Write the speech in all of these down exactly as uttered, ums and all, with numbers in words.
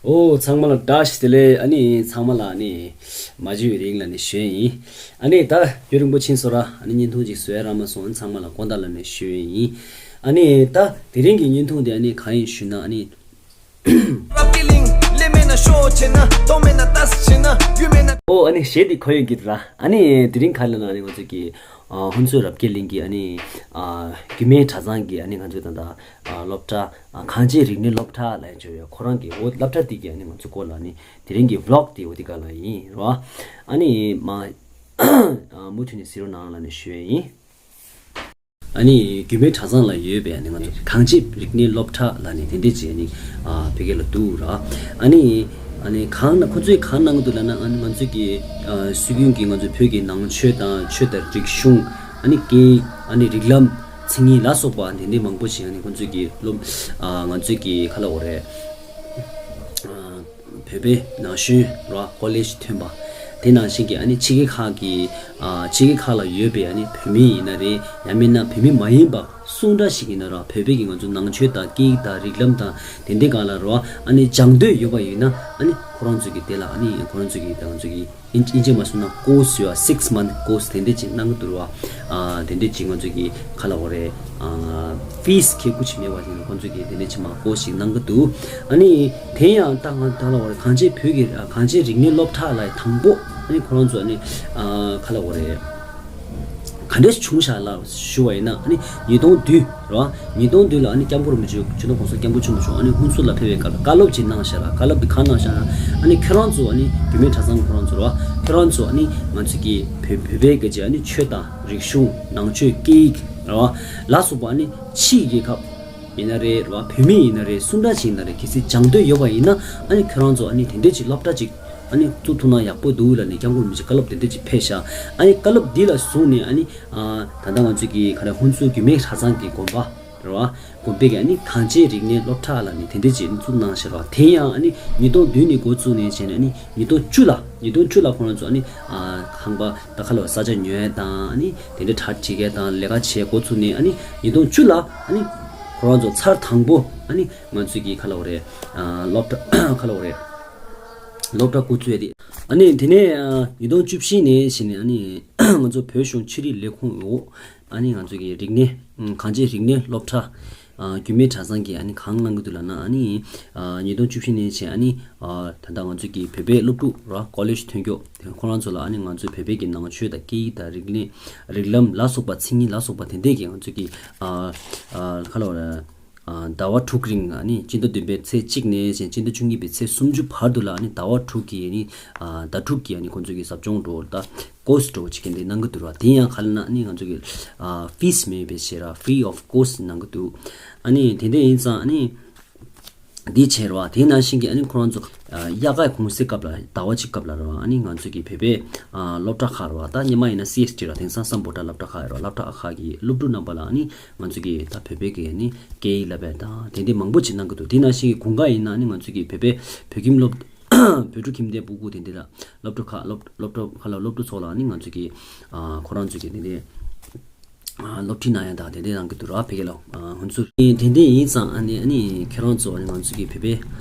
ཨོ། ཚང་མ་ལ་བཀྲ་ཤིས་བདེ་ལེགས། ཨ་ནི་ཚང་མ་ལ་ཨ་ནི་མ་བརྗེད་པའི་རིང་ལ་ནི་ཞུ་ཡས་ཡིན། ཨ་ནི་ད་རྒྱུན་རིང་པོ་ཕྱིན་སོང་ར། ཨ་ནི་བརྙན་ཐུང་ཅིག་བཟོ་ཡ་རག་མ་སོང་། ཨ་ནི་ཚང་མ་ལ་དགོངས་དག་ལ་ནི་ཞུ་ཡས་ཡིན། ཨ་ནི་ད་དེ་རིང་གི་བརྙན་ཐུང་དེ་ཨ་ནི་གང་ཡིན་ཞུ་ན། ཨ་ནི། ཨོ། ཨ་ནི་གཞས་དེ་གོ་ཡོང་གི་ར། ཨ་ནི་དེ་རིང་ག་རེ་ལབ་ན། ཨ་ནི་ང་ཚོ་གི་ཨ་ཧུན་སུར་རབ་རྒྱས་གླིང་གི་ཨ་ནི་ཨ་རྒྱུད་སྨད་གྲྭ་ཚང་གི་ཨ་ནི་ང་ཚོ་ད་ལྟ་ཨ་སློབ་གྲྭ། ཨ་གངས་ཅན་རིག་གནས་སློབ་གྲྭ་ལབ་ཡ་ཅིག་ཡོད། ཁོ་རང་གི་འོ་སློབ་གྲྭ་དེ་གི་ཨ་ནི་ང་ཚོ་སྐོར་ལ་ཨ་ནི་དེ་རིང་གི་བི་ལོག་དེ་འོ་དེ་ག་ལ་ཡིན་ར། ཨ་ནི་མ་ཨ་མུ་མཐུད་ནས་གཟིགས་རོགས་གནང་ལབ་ནས་ཞུ་ཡས་ཡིན། ཨ་ནི་རྒྱུད་སྨད་གྲྭ་ཚང་ལ་ཡོད་པའི་ཨ་ནི་ང་ཚོ་གངས་ཅན་རིག་གནས་སློབ་གྲྭ་ལབ་ནས་དེ་འདྲས་ཅིག་ཨ་ནི་ཨ་བོད་སྐད་ལ་འདུག་ར། ཨ་ནི་ཨ་ནི་གང་ན་ཁོ་ཚོས་གང་གནང་གི་འདུག་ལབ་ན། ཨ་ནི་ང་ཚོ་གི་ཨ་སྲོལ་རྒྱུན་གྱི་ང་ཚོ་བོད་ཀྱི་ནང་ཆོས་དང་ཆོས་དང་རིག་གཞུང་། ཨ་ནི་སྐད་ཡིག་ཨ་ནི་རིགས་ལམ། མཚན་ཉིད་ལ་སོགས་པ་དེ་འདྲས་མང་པོ་ཞིག་ཨ་ནི་ཁོ་ཚོས་ཀྱི་སློབ་ཨ་ང་ཚོས་ཀྱི་ག་ལབ་དགོས་རེད། ཨ་བོད་པའི་ན་གཞོན་ར་ཀོ་ལེཇ་ཐོན་པ། དེ་ནང་བཞིན་གྱི་ཨ་ནི་ཕྱི་རྒྱལ་ཁག་གི་ཨ་ཕྱི་རྒྱལ་ཁག་ལ་ཡོད་པའི་ཨ་ནི་བོད་མི་ཡིན་ན་རེད། ཡང་མིན་ན་བོད་མི་མ་ཡིན་པ་སུ་འདྲ་ཞིག་ཡིན་ན་ར། བོད་པའི་གི་ང་ཚོ་ནང་ཆོས་དང་སྐད་ཡིག་དང་རིགས་ལམ་དང་དེ་འདྲའི་སྒང་ལ་ར་ཨ་ནི་སྦྱང་འདོད་ཡོད་པ་ཡིན་ན། ཨ་ནི་ཁོ་རང་ཚོ་གི་དེ་ལ་ཨ་ནི་ཁོ་རང་ཚོ་གི་ད་ང་ཚོ་གི་ཨིན་ཨིན་ཇི་མ་སོང་ན་ཀོར་སི་ཡོད་པ། སིགས་མནཐ་ཀོར་སི་དེ་འདྲས་ཅིག་གནང་གི་འདུག་ར། ཨ་དེ་འདྲས་ཅིག་ང་ཚོ་གི་ག་ལབ་དགོས་རེད། ཨ་ཕིས་ཁེ་ཁུ་ཅིག་མེད་པ་ཅིག་ཁོང་ཚོ་གི་དེ་འདྲས་ཅིག་མ་ཀོར་སི་ཞིག་གནང་གི་འདུག་ཨ་ནི་དེ་ཡང་ད་ང་ད་ལབ་དགོས་རེད། གངས་ཅན་བོད་ཀྱི་ཨ་གངས་ཅན་རིག་གནས་སློབ་གྲྭ་ལ་དང་པོ་ཨ་ནི་ཁོ་རང་ཚོ་ཨ་ནི་ཨ་ག་ལབ་དགོས་རེད། ག་འདྲས་བྱུང་ཤག་ལབ་ཞུ་བ་ཡིན་ན། ཨ་ནི་ཉིས་སྟོང་བདུན་རེད་བ། ཉིས་སྟོང་བདུན་ལ་ཨ་ནི་སྐྱབས་མགོན་རིན་པོ་ཆེ་སྤྱི་ནོར་༸གོང་ས་༸སྐྱབས་མགོན་ཆེན་པོ་མཆོག་ཨ་ནི་ཧུན་སུར་ལ་ཕེབས་པའི་སྐབས་ལ་བཀའ་སློབ་ཅིག་གནང་ཤག་ར། བཀའ་སློབ་དེ་གང་གནང་ཤག་ན། ཨ་ནི་ཁྱེད་རང་ཚོ་ཨ་ནི་རྒྱུད་སྨད་གྲྭ་ཚང་ཁོ་རང་ཚོ་རེད་བ། ཁྱེད་རང་ཚོ་ཨ་ནི་ང་ཚོ་གི་བོད་བོད་པའི་གི་ཅིག་ཨ་ནི་ཆོས་དང་རིག་གཞུང་། ནང་ཆོས། སྐད་ཡིག་རེད་བ། ལ་སོགས་པ་ཨ་ནི་ཕྱིའི་རྒྱལ་ཁབ་ཡིན་ན་རེད་རེད་བ། བོད་མི་ཡིན་ན་རེད། སུ་འདྲ་ཞིག་ཡིན་ན་རེད། གལ་སྲིད་སྦྱང་འདོད་ཡོད་པ་ཡིན་ན། ཨ་ནི་ཁྱེད་རང་ཚོ་ཨ་ནི་དེ་འདྲས་ཅིག་སློབ་གྲྭ་ཅིག་ཨ་ནི་བཙུགས་ཐུབ་ན་ཡག་པོ་འདུག་ལབ་ནས་སྐྱབས་མགོན་རིན་པོ་ཆེ་བཀའ་སློབ་དེ་འདྲས་ཅིག་ཕེབས་ཤག་ཨ་ནི་བཀའ་སློབ་འདི་ལ་བཟུང་ནས་ཨ་ནི་ཨ་ད་ལྟ་ང་ཚོ་གི་ག་རེ་ཧུན་སུར་རྒྱུད་སྨད་གྲྭ་ཚང་གི་དགོན་པ་རེད་བ། དགོན་པའི་གི་ཨ་ནི་གངས་ཅན་རིག་གནས་སློབ་གྲྭ་ལབ་ནས་དེ་འདྲས་ཅིག་བཙུགས་གནང་ཤག་ར། དེ་ཡང་ཨ་ནི་ཉིས་སྟོང་བདུན་ནས་འགོ་བཙུགས་ནས་བྱས་ནས་ཨ་ནི་ཉིས་སྟོང་བཅུ་ལ་ཉིས་སྟོང་བཅུ་ལ་ཁོ་རང་ཚོ་ཨ་ནི་ཨ་ཁང་པ་ད་ག་ལབ་ས་ཆ་ཉོ་ཡས་དང་། ཨ་ནི་དེ་འདྲས་གྲ་སྒྲིག་ཡས་དང་ལས་ཀ་བྱེད་འགོ་ཚུགས་ནས། ཨ་ནི་ཉིས་སྟོང་བཅུ་ལ་ཨ་ནི་ཁོ་རང་ཚོ་ཚར་དང་པོ་ཨ་ནི་ང་ཚོའི་གི་ག་ལབ་དགོས་རེད། ཨ་སློབ་གྲྭ་ག་ལབ་དགོས་རེད། སློབ་གྲྭ་འགོ་བཙུགས་ཡས་དེ། ཨ་ནི་དེ་ནས་ཨ་ཉིས་སྟོང་བཅུ་བཞི་ནས་བྱས་ནས་ཨ་ནི་ང་ཚོ་བོད་གཞུང་ཆོས་རིག་ལས་ཁུངས་འོག་ཨ་ནི་ང་ཚོ་གི་རིག་གནས་ཨ་གངས་ཅན་རིག་གནས་སློབ་གྲྭ། ཨ་རྒྱུད་སྨད་གྲྭ་ཚང་གིས་ཨ་ནི་གང་གནང་གི་འདུག་ལབ་ན། ཨ་ནི་ཨ་ཉིས་སྟོང་བཅུ་བཞི་ནས་བྱས་ཨ་ནི་ཨ་ད་ལྟ་ང་ཚོ་གི་བོད་པའི་སློབ་ཕྲུག་ར་ཀོ་ལེཇ་ཐོན་སྐྱོད་དེ་ཁོ་རང་ཚོ་ལ་ཨ་ནི་ང་ཚོའི་བོད་པའི་གི་ནང་ཆོས་དང་སྐད་ཡིག་དང་རིག་གནས་རིགས་ལམ་ལ་སོགས་པ། མཚན་ཉིད་ལ་སོགས་པ་དེ་འདྲས་ཀྱི་ང་ཚོ་གི་ཨ་ཨ་ག་ལབ་དགོས་རེད། ཨ་ཟླ་བ་དྲུག་རིང་ཨ་ནི་སྤྱི་ཟླ་བདུན་པའི་ཚེས་གཅིག་ནས་བྱས་སྤྱི་ཟླ་བཅུ་གཉིས་པའི་ཚེས་སུམ་ཅུ་བར་དུ་ལ་ཨ་ནི་ཟླ་བ་དྲུག་གི་ཨ་ནི་ཨ་ཟླ་དྲུག་གི་ཨ་ནི་ཁོང་ཚོ་གི་ཟབ་སྦྱོང་འགྲོ་ད་ཀོར་སི་འགྲོ་བྱེད་མཁན་དེ་གནང་གི་འདུག་ར། དེ་ཡང་ག་ལབ་ན་ཨ་ནི་ང་ཚོ་གི་ཨ་ཕིས་མེད་པའི་ཆེད་ར། ཕི་རི་ཨོཕ་ཀོར་སི་གནང་གི་འདུག་ཨ་ནི་དེ་འདྲ་ཡིན་ཙང་ཨ་ནི་འདི་བྱས་ར་བ། དེ་ནང་བཞིན་གྱི་ཨ་ནི་ཁོ་རང་ཚོ་ཨ་དབྱར་ཁའི་གུང་སེང་སྐབས་ལ་ཟླ་བ་གཅིག་སྐབས་ལ་ར་བ། ཨ་ནི་ང་ཚོ་གི་བོད་པའི་ཨ་སློབ་གྲྭ་ཁག་ར་བ། ད་སྔོན་མ་ཡིན་ན་སི་ཨེས་ཊི་ར། དེང་སང་སམ་བྷོ་ཊ་སློབ་གྲྭ་ཁག་ར་བ། སློབ་གྲྭ་ཁག་གི་སློབ་ཕྲུག་རྣམ་པ་ལ་ཨ་ནི་ང་ཚོ་གི་ད་བོད་པའི་གི་ཨ་ནི་སྐད་ཡིག་བསླབ་པ་དང་དེ་འདྲ་མང་པོ་ཅིག་གནང་གི་འདུག་དེ་ནང་བཞིན་གྱི་དགུན་ཁ་ཡིན་ན་ཨ་ནི་ང་ཚོ་གི་བོད་པའི་བོད་ཁྱིམ་སློབ་བོད་ཕྲུག་ཁྱིམ་སྡེ་སྤུ་གུ་དེ་འདྲ་ལ་སློབ་གྲྭ་ཁག་སློབ་སློབ་གྲྭ་ཁག་ལ་སློབ་ཕྲུག་ཚོ་ལ་ཨ་ནི་ང་ཚོ་གི་ཨ་ཁོ་རང་ཚོ་གི་དེ་འདྲའི་ཨ་སློབ་ཁྲིད་གནང་ཡ་དང་དེ་འདྲའི་གནང་གི་འདུག་ར། བོད་སྐད་ལ་ཨ་ཧུན་སུར། དེ་འདྲ་ཡིན་ཙང་ཨ་ནི་ཨ་ནི་ཁྱེད་རང་ཚོ་ཨ་ནི་ང་ཚོ་གི་བོད་པའི་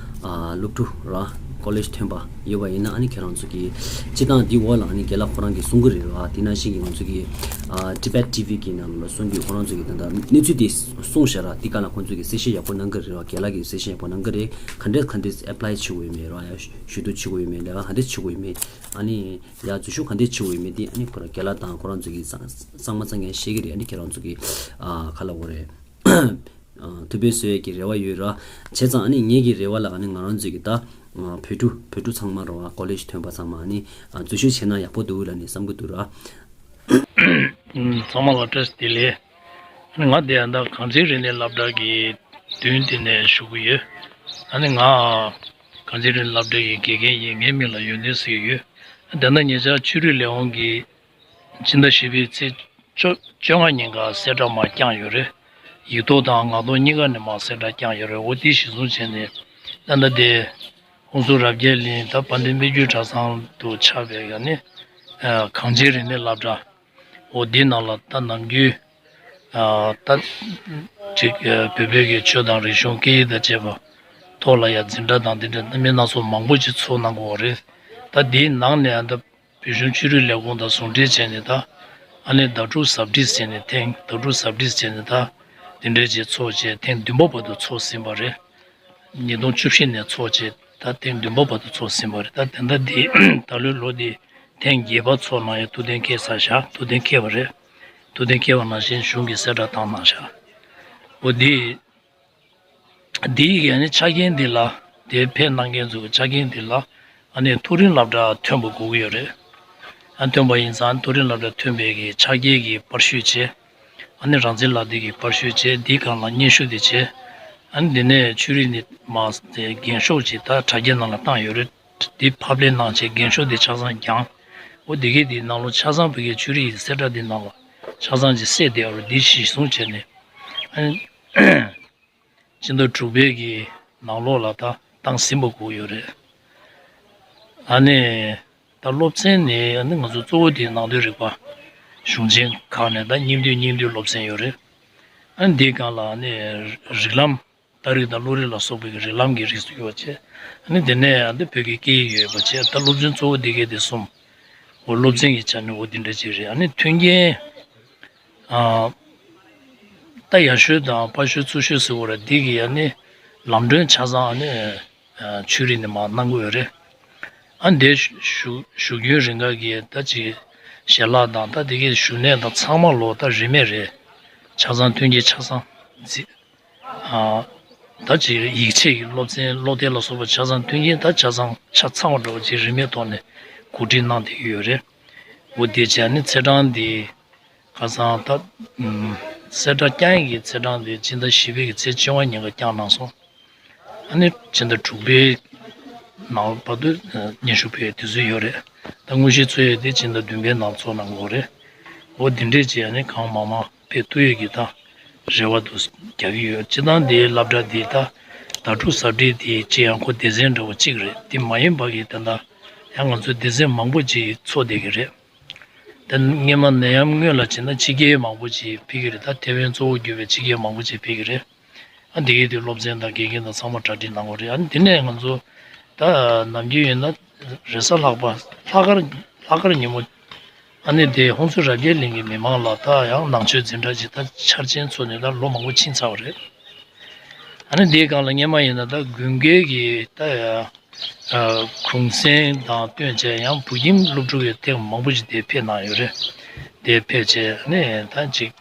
ཨ་སློབ་ཕྲུག་ར་ཀོ་ལེཇ་ཐོན་པ་ཡོད་པ་ཡིན་ན། ཨ་ནི་ཁྱེད་རང་ཚོ་གི་སྤྱིར་བཏང་འདི་འོག་ལ་ཨ་ནི་རྒན་ལགས་ཁོ་རང་གིས་གསུང་གི་རེད་ར། དེ་ནང་བཞིན་གྱི་ང་ཚོ་གི་ཨ་ཊི་བེཊ་ཊི་ཝི་གི་ནང་ལ་གསུང་རྒྱུ་ཁོ་རང་ཚོ་གི་ད་ལྟ་གནས་ཚུལ་དེ་གསུངས་ཤག་ར། དེ་ག་ལ་ཁོང་ཚོ་གི་གསལ་བཤད་ཡག་པོ་གནང་གི་རེད་ར། རྒན་ལགས་ཀྱིས་གསལ་བཤད་ཡག་པོ་གནང་གི་རེད། ག་འདྲས་ག་འདྲས་ཨེབ་ལའི་བྱེད་དགོས་ཡོད་མེད་ར། ཡ་ཞུ་གཏུག་བྱེད་དགོས་ཡོད་མེད། ལས་ཀ་ག་འདྲས་བྱེད་དགོས་ཡོད་མེད། ཨ་ནི་ཡ་འཛུལ་ཞུགས་ག་འདྲས་བྱེད་དགོས་ཡོད་མེད་དེ་ཨ་ནི་ཁོ་རང་རྒན་ལགས་དང་ཁོ་རང་ཚོ་གིས་གཙང་གཙང་མ་གཙང་རྐྱང་བཤད་ཀྱི་རེད། ཨ་ནི་ཁྱེད་རང་ཚོ་གིས་ཨ་ག་ལབ་དགོས་རེད། ཨ་ཐུགས་ཕན་གསོས་ཡས་ཀྱི་རེ་བ་ཡོད་ར། བྱས་ཙང་ཨ་ནི་ངེད་ཀྱི་རེ་བ་ལ་ཨ་ནི་ང་རང་ཚོ་གི་ད་ཨ་བོད་ཕྲུག་བོད་ཕྲུག་ཚང་མ་ར་བ། ཀོ་ལེཇ་ཐོན་པ་ཚང་མ་ཨ་ནི་ཨ་འཛུལ་ཞུགས་བྱས་ན་ཡག་པོ་འདུག་ལབ་ནས་བསམ་གྱི་འདུག་ར། ཚང་མ་ལ་བཀྲ་ཤིས་བདེ་ལེགས། ང་དེ་ཡང་ད་གངས་ཅན་རིག་གནས་སློབ་གྲྭ་གི་མདུན་དེ་ནས་ཞུ་གི་ཡོད། ཨ་ནི་ང་གངས་ཅན་རིག་གནས་སློབ་གྲྭ་གི་དགེ་རྒན་ཡིན། ངའི་མིང་ལ་ཡོན་ཏན་ཟེར་གྱི་ཡོད། ད་ལྟ་ཉེ་ཆར་ཆོས་རིག་ལས་ཁུངས་ཀྱིས་ཕྱི་ཟླ་བཞི་པའི་ཚེས་བཅོ་བཅོ་ལྔ་ཉིན་ཀ་གསལ་བསྒྲགས་མར་བསྐྱངས་ཡོད་རེད། ཡིག་ཐོག་དང་ངག་ཐོག་གཉིས་ཀ་ནས་མར་གསལ་བསྒྲགས་བསྐྱངས་ཡོད་རེད། འོ་དེ་གཞིར་བཟུང་བྱས་ནས་ད་ལྟ་དེ་ཧུན་སུར་རབ་རྒྱས་གླིང་ད་དཔལ་ལྡན་དཔལ་འབྱོར་གྲྭ་ཚང་དུ་ཆགས་པའི་ཡ་ནི་གངས་ཅན་རིག་གནས་སློབ་གྲྭ། འོ་འདི་ནང་ལ་ད་ནམ་རྒྱུན་ཨ་ད་ཅིག་ཨ་བོད་བོད་ཀྱི་ཆོས་དང་རིག་གཞུང་སྐད་ཡིག་དང་བཅས་པ་ ཐོག་ལ་ཡང་འཛིན་གྲྭ་དང་དེ་འདྲ་རྣམ་པ་སྣ་ཚོགས་མང་པོ་ཅིག་ཚོགས་གནང་གི་ཡོད་རེད། ད་དེའི་ནང་ནས་ཨ་ད་བོད་གཞུང་ཆོས་རིག་ལས་ཁུངས་དང་ཟུང་འབྲེལ་བྱས་ནས། ད་ཨ་ནི་ཟླ་དྲུག་གཟབ་སྒྲིལ་ཟེར་ནས་ཐེངས་ཟླ་དྲུག་གཟབ་སྒྲིལ་ཟེར་ནས་ད་དེ་འདྲ་ཅིག་ཚོགས་བྱས། ཐེངས་བདུན་པ་བར་དུ་ཚོགས་ཟིན་པ་རེད། ཉིས་སྟོང་བཅུ་བཞི་ནས་ཚོགས་བྱས། ད་ཐེངས་བདུན་པ་བར་དུ་ཚོགས་ཟིན་པ་རེད། ད་དེ་འདྲ་འདི་ད་ལོའི་ལོ་འདི་ཐེངས་བརྒྱད་པ་ཚོགས་གནང་ཡས་ཐུགས་གཏན་འཁེལ་ཚར་བཞག་ཐུགས་གཏན་འཁེལ་བ་རེད། ཐུགས་གཏན་འཁེལ་བ་ནང་བཞིན་གཞུང་གིས་གསལ་བསྒྲགས་བཏང་གནང་བཞག་འོ་འདི། འདིའི་ཡ་ནི་ཆ་རྐྱེན་འདི་ལ། དེ་ཕེབས་གནང་མཁན་ཚོའི་ཆ་རྐྱེན་འདི་ལ་ཨ་ནི་མཐོ་རིམ་སློབ་གྲྭ་ཐོན་པ་དགོས་ཀྱི་ཡོད་རེད། ཨ་ཐོན་པ་ཡིན་ཙང་མཐོ་རིམ་སློབ་གྲྭ་ཐོན་པའི་གི་ཕྱག་འཁྱེར་གྱི་པར་ཤོག་བྱས། ཨ་ནི་རང་བཙན་ལག་དེབ་ཀྱི་པར་ཤོག་བྱས། འདིའི་སྒང་ལ་སྙན་ཞུ་དེ་བྱས། ཨ་ནི་འདི་ནས་ཆོས་རིག་ནས་མ་དེ་འགེངས་ཤོག་ཅིག་ད་དྲ་རྒྱའི་ནང་ལ་བཏང་ཡོད་རེད། འདི་ཕབ་ལེན་གནང་བྱས་འགེངས་ཤོག་འདི་ཆ་ཚང་བརྒྱངས། འོ་འདི་གའི་འདི་ནང་ལོགས་ཆ་ཚང་བོད་ཀྱི་ཆོས་རིག་གི་གསལ་བསྒྲགས་འདི་ནང་ལ་ཆ་ཚང་ཅིག་གསལ་བསྡད་ཡོད་རེད། འདི་གཞིར་བཟུང་བྱས་ནས། ཨ་ནི་ཕྱི་ཟླ་དྲུག་པའི་གི་ནང་ལོགས་ལ་ད་བཏང་ཟིན་པ་དགོས་ཡོད་རེད། ཨ་ནི་ད་སློབ་ཚན་ནི་ཨ་ནི་ང་ཚོ་གཙོ་བོ་དེ་ནང་དོན་རིག་པ། གཞུང་ཆེན་ཁག་ནས་ད་སྙིང་བསྡུས་སྙིང་བསྡུས་སློབ་ཚན་ཡོད་རེད། ཨ་ནི་འདིའི་སྒང་ལ་ཨ་ནི་རིགས་ལམ། རྟགས་རིགས་དང་བློ་རིག་ལ་སོགས་པའི་རིགས་ལམ་གྱི་རིགས་སུ་གྱུར་པ་བྱས། ཨ་ནི་དེ་ནས་ཨ་ནི་བོད་ཀྱི་སྐད་ཡིག་ཡོད་པ་བྱས། ད་སློབ་ཚན་གཙོ་བོ་འདི་གའི་དེ་གསུམ། འོ་སློབ་ཚན་གྱི་ཆ་ནས་འོ་འདི་འདྲ་ཅིག་རེད། ཨ་ནི་མཐུན་རྐྱེན། ཨ། ད་ཡག་ཤོས་དང་ཕར་ཤོས་ཚུར་ཤོས་ཟེར་བ་རེད། འདི་གི་ཨ་ནི་ལམ་གྲོན་ཆ་ཚང་ཨ་ནི་ཨ་ཆོས་རིག་ནས་མར་གནང་གི་ཡོད་རེད། ཨ་འདི་བཞུགས་བཞུགས་རྒྱུན་རིང་ག་གི་ད་ཅིག་ཞལ་ལག་དང་ད་དེ་གའི་བཞུགས་གནས་དང་ཚང་མ་ལོ་ད་རིན་མེད་རེད། ཆ་ཚང་མཐུན་རྐྱེན་ཆ་ཚང་རྩིས། ཨ། ད་ཅིག་ཡིག་ཆའི་སློབ་ཚན་ཀློག་དེབ་ལ་སོགས་པ་ཆ་ཚང་མཐུན་རྐྱེན་ད་ཆ་ཚང་ཆ་ཚང་བ་འདྲ་བོ་ཅིག་རིན་མེད་ཐོག་ནས་གོ་སྒྲིག་གནང་བསྡད་ཀྱི་ཡོད་རེད། འོ་དེ་བྱས་ནས་ཚེས་གྲངས་འདི་ཁ་སང་ད་ཨུམ་གསལ་བསྒྲགས་བསྐྱངས་ཡས་ཀྱི་ཚེས་གྲངས་འདི་ཕྱི་ཟླ་བཞི་པའི་གི་ཚེས་བཅོ་ལྔ་ཉིན་ཀ་བསྐྱངས་གནང་སོང་། ཨ་ནི་ཕྱི་ཟླ་དྲུག་པའི་ནང་བར་དུ་སྙན་ཞུ་ཕུལ་ཡས་དུས་ཚོད་ཡོད་རེད། ད་དངོས་གཞི་འཚོགས་ཡས་དེ་ཕྱི་ཟླ་བདུན་པའི་ནང་འཚོགས་གནང་དགོས་རེད། འོ་དེ་འདྲས་ཅིག་ཨ་ནི་གང་མང་མང་དཔེ་ཐུག་ཡོད་ཀྱི་ད་རེ་བ་དུ་རྒྱག་གི་ཡོད། སྤྱིར་བཏང་འདིའི་སློབ་གྲྭ་འདི་ད་ཟླ་དྲུག་གཟབ་སྒྲིལ་འདི་ཅི་ཡང་ཁོ་སྡེ་ཚན་འདྲ་བོ་གཅིག་རེད། འདི་མ་ཡིན་པ་གི་ད་ལྟ་ཡང་ང་ཚོ་སྡེ་ཚན་མང་པོ་ཅིག་འཚོགས་བསྡད་ཀྱི་རེད། ད་སྔོན་མ་ནད་ཡམས་སྔོན་ལ་བྱས་ན་ཕྱི་རྒྱལ་མང་པོ་ཅིག་ཕེབས་ཀྱི་རེད། ད་ཐེ་ཝན་གཙོ་བོ་གྱུར་པའི་ཕྱི་རྒྱལ་མང་པོ་ཅིག་ཕེབས་ཀྱི་རེད། ཨ་འདི་གའི་དུས་སློབ་ཚན་དང་དགེ་རྒན་དང་ཚང་མ་གྲ་སྒྲིག་གནང་དགོས་རེད། ཨ་ནི་དེ་ནས་ང་ཚོ་ད་ནམ་རྒྱུན་ཡིན་ན་རེས་གཟའ་ལྷག་པ་ལྷག་དཀར་ལྷག་དཀར་ཉིན་མོ་ཨ་ནི་དེ་ཧོན་སུར་རབ་རྒྱས་གླིང་གི་མི་མང་ལ་ད་ཡང་ནང་ཆོས་འཛིན་གྲྭ་ཅིག་ད་འཆར་ཅན་ཚོགས་ནས་ད་ལོ་མང་པོ་ཕྱིན་ཚར་བ་རེད། ཨ་ནི་དེའི་སྒང་ལ་སྔོན་མ་ཡིན་ན་ད་དགུན་ཁའི་གི་ད་ཡ་གུང་སེང་དང་བསྟུན་བྱས་ཡང་བོད་ཁྱིམ་སློབ་ཕྲུག་གི་ཐེངས་མང་པོ་ཞིག་དེ་ཕེབས་གནང་ཡོད་རེད། དེ་ཕེབས་བྱས་ཨ་ནི་ད་ཅིག་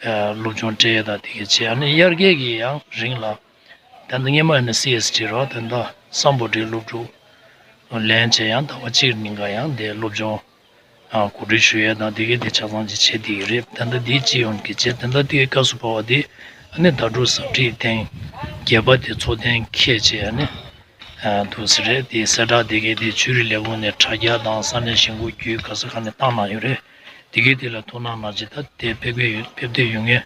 སློབ་སྦྱོང་སྤྲད་ཡས་དང་དེ་གས་བྱས། ཨ་ནི་དབྱར་ཁའི་གི་ཡང་རིང་ལ་ད་ལྟ་སྔོན་མ་ཡིན་ན་སི་ཨེས་ཊི་རེད་བ། ད་ལྟ་སམ་བྷོ་ཊའི་སློབ་ཕྲུག་ལེན་བྱས་ཡང་ཟླ་བ་གཅིག་ཉིན་འགའ་ཡང་དེ་སློབ་སྦྱོང་གོ་སྒྲིག་ཞུ་ཡས་དང་དེ་གས་དེ་ཆ་ཚང་ཅིག་བྱེད་བསྡད་ཀྱི་རེད། ད་ལྟ་འདི་སྤྱི་ཡོངས་ཀྱི་བྱས། ད་ལྟ་འདི་སྐབས་སུ་བབས་པ་འདི་ཨ་ནི་ཟླ་དྲུག་གཟབ་སྒྲིལ་ཐེངས་བརྒྱད་པ་དེ་ཚོགས་གཏན་འཁེལ་བྱས། ཨ་ནི་འདུག་ཟེར་རེད། དེ་གསལ་བསྒྲགས་དེ་གས་དེ་ཆོས་རིག་ལས་ཁུངས་ནས་དྲ་རྒྱ་དང་ས་གནས་གཞིས་འགོ་བརྒྱུད་ག་ས་ག་ནས་བཏང་གནང་ཡོད་རེད། དེ་གས་དེ་ལ་ཐུགས་སྣང་གནང་བྱས། ད་དེ་ཕེབས་ཀྱི་ཡོད། ཕེབས་བསྡད་ཡོད་མཁན་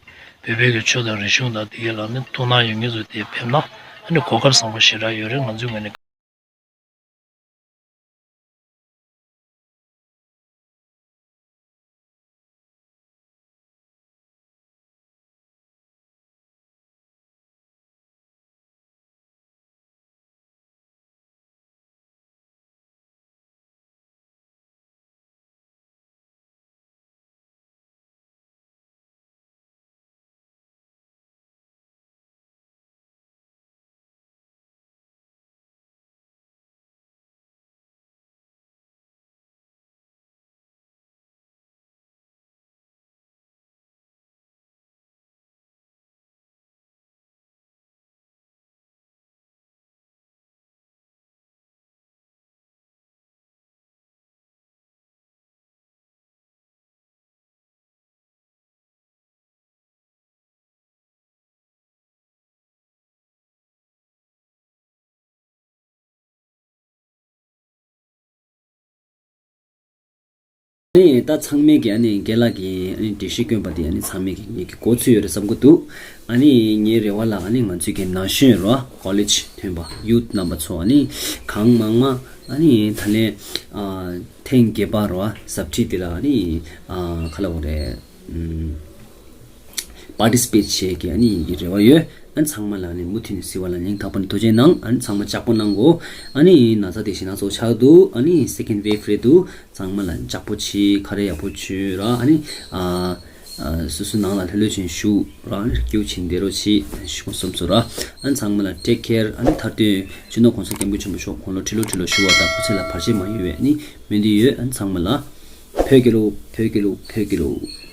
བོད་པའི་གི་ཆོས་དང་རིག་གཞུང་དང་དེ་གས་ལ་ནི་ཐུགས་སྣང་ཡོད་མཁན་ཚོ་དེ་ཕེབས་ན་ཨ་ནི་གོ་སྐབས་བཟང་པོ་ཞེ་དྲག་ཡོད་རེད། ང་ཚོའི་ངོས་ནས། ཨ་ནི་ད་ཚང་མས་ཀྱི་ཨ་ནི་རྒན་ལགས་ཀྱི་ཨ་ནི་འགྲེལ་བཤད་བསྐྱོན་པ་དེ་ཨ་ནི་ཚང་མས་ཀྱི་ངེད་ཀྱི་གོ་ཚོད་ཡོད་རེད་བསམ་གྱི་འདུག་ཨ་ནི་ངའི་རེ་བ་ལ་ཨ་ནི་ང་ཚོའི་གི་ན་གཞོན་རོ་ཀོ་ལེཇ་ཐོན་པ་ཡུ་ཐི་རྣམ་པ་ཚོ་ཨ་ནི་གང་མང་མང་ཨ་ནི་ད་ལན་ཨ་ཐེངས་བརྒྱད་པ་རོ་གཟབ་ཁྲིད་དེ་ལ་ཨ་ནི་ཨ་ག་ལབ་དགོས་རེད། ཨམ། པར་ཊི་སི་པེཊ་བྱེད་ཀྱི་ཨ་ནི་ཡི་རེ་བ་ཡོད། ཨ་ནི་ཚང་མ་ལ་ནི་མུ་མཐུད་ནས་གཟིགས་པ་ལ་སྙིང་ཐག་པ་ནས་ཐུགས་རྗེ་གནང་། ཨ་ནི་ཚང་མ་ལྕགས་པོ་གནང་གོ། ཨ་ནི་ན་ཚ་དེ་ཞེད་སྣང་ཚོ་ཆགས་འདུག། ཨ་ནི་second wave རེད་འདུག། ཚང་མ་ལ་ལྕགས་པོ་བྱེད། ཁ་རས་ཡག་པོ་གྱོན་ར། ཨ་ནི་ཨ་ཨ་སོ་སོའི་ནང་ལ་ལྷོད་ལྷོད་བྱས་བཞུགས་ར། ཨ་ནི་སྐྱིད་པོ་བྱས་བསྡད་རོགས་བྱེད། ཞུ་སོམས་སོ་ར། ཨ་ནི་ཚང་མ་ལ་take care། ཨ་ནི་མཐར་དོན་སྤྱི་ནོར་གོང་ས་སྐྱབས་མགོན་ཆེན་པོ་མཆོག་དགུང་ལོ་ཁྲི་ལོ་ཁྲི་ལོ་བཞུགས་པ་དང་སྐུ་ཚེ་ལ་བར་ཆད་མ་ཡོང་བའི་ཨ་ནི་སྨོན་འདུན་ཡོད། ཨ་ནི་ཚང་མ་ལ་བོད་རྒྱལ་ལོ། བོད་རྒྱལ་ལོ། བོད་རྒྱལ་ལོ།